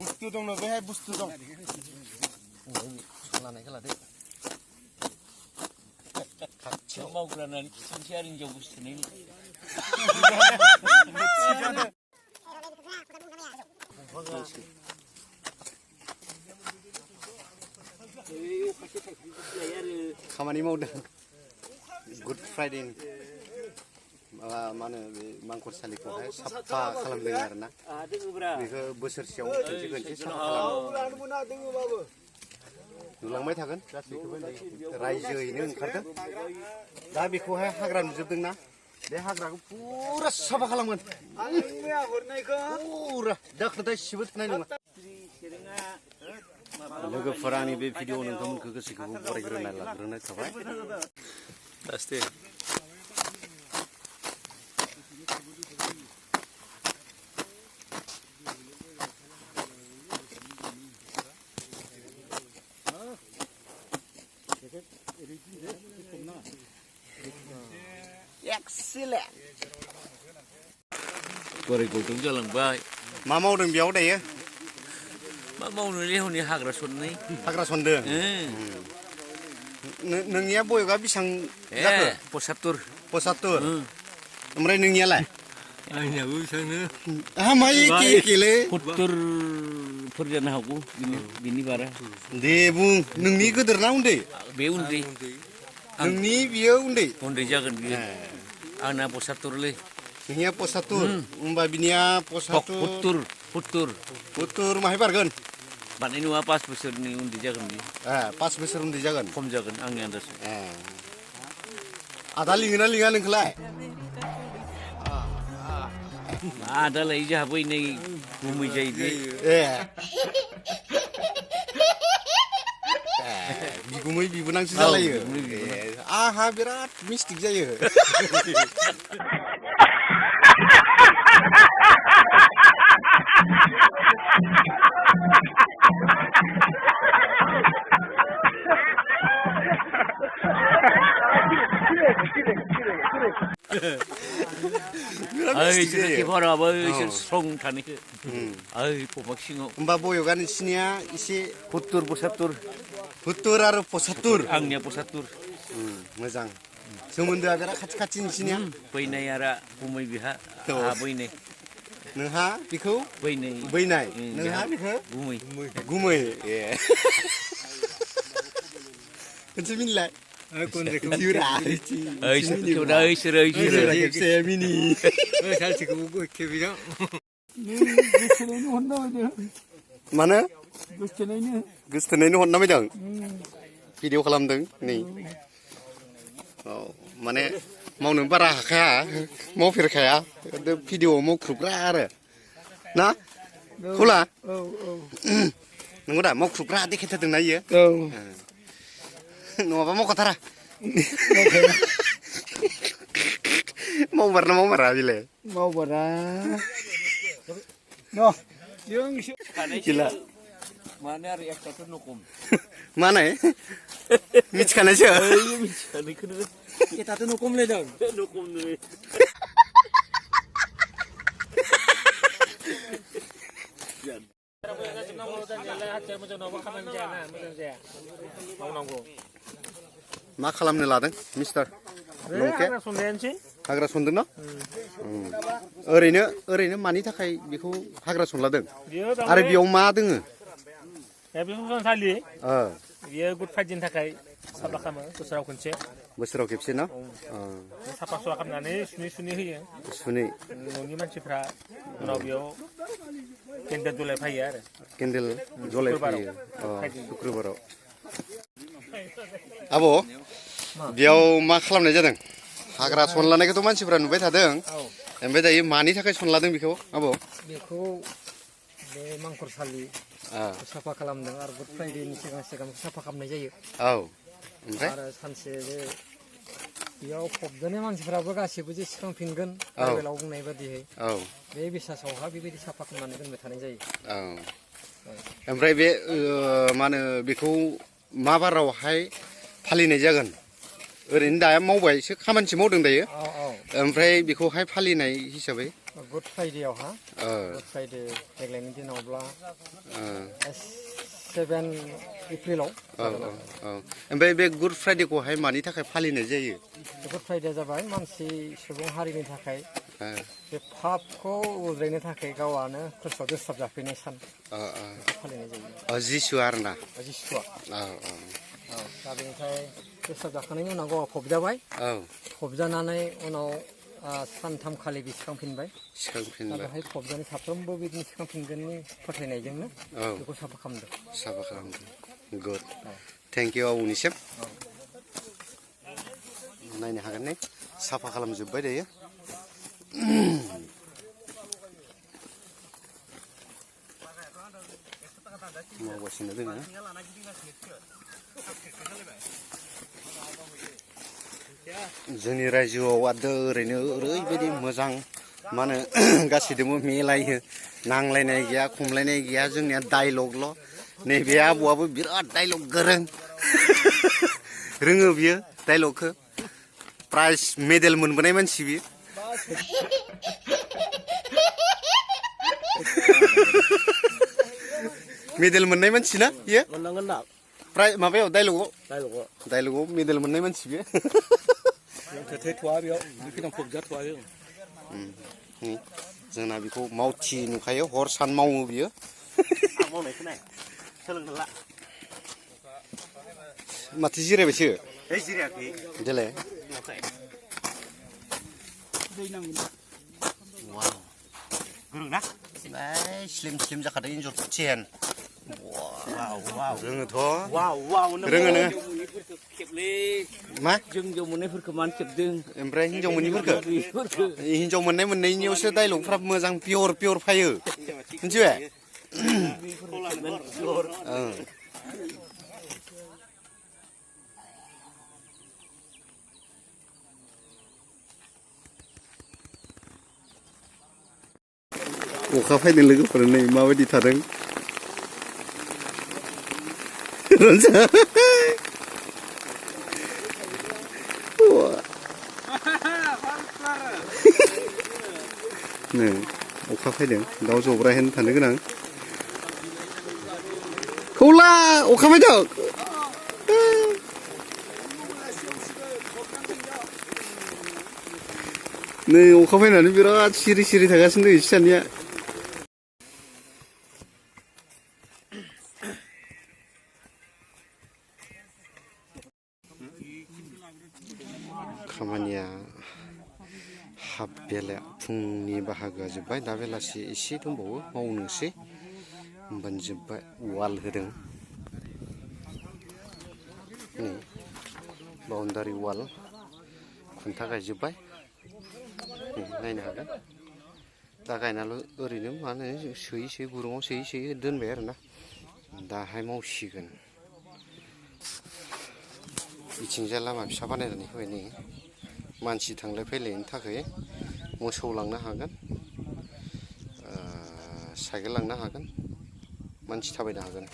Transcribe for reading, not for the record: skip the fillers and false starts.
बुस्थु दं न' बेहाय बुस्थु दं लानायखौ लादो खाथियाव मावग्राना सानसे आरो हिनजाव बुस्थुनि खामानि मावदों गुड फ्राइडे मा होनो बे मांखरसालिखौहाय साफा खालामदों आरोना बेखौ बोसोरसेयाव खनसे खनसे साफा खालामो नुलांबाय थागोन गासैखौबो रायजोयैनो ओंखारदों दा बेखौहाय हाग्रा नुजोबदोंना बे हाग्राखौ पुरा साफा खालामगोन पुरा दाखोर दायसिबो थानाय नङा लोगोफोरा आंनि बे भिडिअ नोंथांमोनखौ गोसोखौबो बरायग्रोना लाग्रोनाय थाबाय लास्टे Excellent. गराय गुदुं जालांबाय मा मावदों बेयाव दायो मा मावनोलै हनै हाग्रा सननाय हाग्रा सनदों नोंनिया बयगा बेसेबां जाखो 75 ओमफ्राय नोंनियालाय आंनियाबो बेसेबांनो आहा मा एखेलै 70 फोर जानो हागौ बिनि बारा दे बुं नोंनि गोदोर ना उन्दै बे उन्दै नोंनि बियो उन्दै जागोन बियो आंना 75 लै नोंनिया 75 होमबा बिनिया 70 माहाय बारगोन बारनाय नङा 5 बोसोरनि उन्दै जागोन बियो 5 बोसोर उन्दै जागोन खम जागोन आंनि आन्दाज आदा लिङोना लिङा नोंखौलाय आदा लायो जोंहा बैनै गुमै जायो बिगुमै बिबोनांसो जालायो आहा बिराद मिस्टेक जायो होमबा बयगा नोंसिनिया एसे 70 आरो 75 आंनिया 75 मोजां सोमोन्दोआ बिराद खाथि खाथि नोंसिनिया बैनाय आरो गुमै बिहा बैनाय नोंहा बेखौ बैनाय नोंहा बेखौ गुमै खनसे मिनिलाय मानो गोसथोनायनो हरना फैदों भिडिअ खालामदों नै माने मावनो बारा हाखाया मावफेरखाया भिडिअ मावख्रुबग्रा आरो ना खुला नंगौ दा मावख्रुबग्रा देखायथारदोंना इयो नङाबा मावखाथारा मावमारा बेलाय मावबारा गैला माने आरो एकटाथ' नखम माने मिथिखानायसो मिथिखानायखौनो एटाथ' नखमलायदों नखमनो मा खालामनो लादों मिस्टार हाग्रा सनदों ना ओरैनो मानि थाखाय बेखौ हाग्रा सनलादों आरो बेयाव मा दोङो बियो गुड फ्राइडेनि थाखाय साफा खालामो बोसोराव खेबसे ना साफा सुफा खालामनानै सुनै होयो न'नि मानसिफ्रा उनाव बेयाव केन्डेल जलायफायो आरो शुक्रबाराव आब' बेयाव मा खालामनाय जादों हाग्रा सनलानायखौथ' मानसिफ्रा नुबाय थादों ओमफ्राय दायो मानि थाखाय सनलादों बेखौ आब' बेखौ बे मांखरसालि साफा खालामदों आरो गुड फ्राइडेनि सिगां साफा खालामनाय जायो ओमफ्राय आरो सानसे बेयाव फबजानाय मानसिफ्राबो गासिबो जे सिखांफिनगोन बाइबेलाव बुंनाय बादियै बे बिसासावहा बेबायदि साफा खालामनानै दोनबाय थानाय जायो ओमफ्राय बे मा होनो बेखौ मा बारावहाय फालिनाय जागोन ओरैनो दा मावबायसो खामानिसो मावदों दायो ओमफ्राय बेखौहाय फालिनाय हिसाबै गुड फ्राइडेआवहा गुड फ्राइडे देग्लायनि दिनावब्ला 7 एप्रिलाव ओमफ्राय बे गुड फ्राइडेखौहाय मानि थाखाय फालिनाय जायो? गुड फ्राइडेआ जाबाय मानसि सुबुं हारिनि थाखाय बे पापखौ उद्रायनो थाखाय गावआनो खृष्टआव दोस्ताब जाफैनाय सान फालिनाय जायो। जिसु आरोना जिसुआ दा बेनिफ्राय दोस्ताब जाखांनायनि उनाव गावआ फबजाबाय फबजानानै उनाव सानथामखालि सिखांफिनबाय बेहाय फबजानाय साफ्रोमबो बिदिनो सिखांफिनगोननि फोथायनायजोंनो बेखौ साफा खालामदों। गुड थेंक इउ आबौनिसिम नायनो हागोन ने साफा खालामजोब्बाय दायो। मावगासिनो दोङो जोंनि रायजोआव आरो ओरैनो ओरैबायदि मोजां मा होनो गासैदोंबो मिलायो नांलायनाय गैया खमलायनाय गैया जोंनिया डाइलगल' नैबे आबौआबो बिराद डाइलग गोरों रोङो बियो डाइलगखौ प्राइज मेडेल मोनबोनाय मानसि बियो मेडेल मोननाय मानसि ना बियो प्राइज माबायाव डाइलगआव मेडेल मोननाय मानसि बियो जोंना बेखौ मावथि नुखायो हर सान मावो बियो माथो जिरायबायसो देलाय स्लिम स्लिम जाखादों एन्जर फुथियान रोङोथ' रोङो नोङो मा हिनजाव मोननायफोरखौ मानो खेबदों ओमफ्राय हिनजाव मोनैफोरखौ हिनजाव मोननायनियावसो डाइलगफ्रा मोजां पियर फायो मिथिबाय अखा फैदों लोगोफोर नै माबायदि थादों नै अखा फैदों दाउ जब्रा हेन थानो गोनां खौला अखा फैदों नै अखा फैनानै बिराद सिरि सिरि थागासिनो दं सानैया खामानिया हाफ बेला फुंनि बाहागोआ जोब्बाय दा बेलासि एसे दंबावो मावनोसै होमबानो जोब्बाय वाल होदों नै बाउन्डारि वाल खुन्था गायजोब्बाय नायनो हागोन दा गायनाल' ओरैनो मा होनो सोयै गुरुङाव सोयै दोनबाय आरोना दाहाय मावसिगोन बिथिंजाय लामा फिसा बानायनानै होबाय नै मानसि थांलाय फैलायनि थाखाय मोसौ लांनो हागोन साइकेल लांनो हागोन मानसि थाबायनो हागोन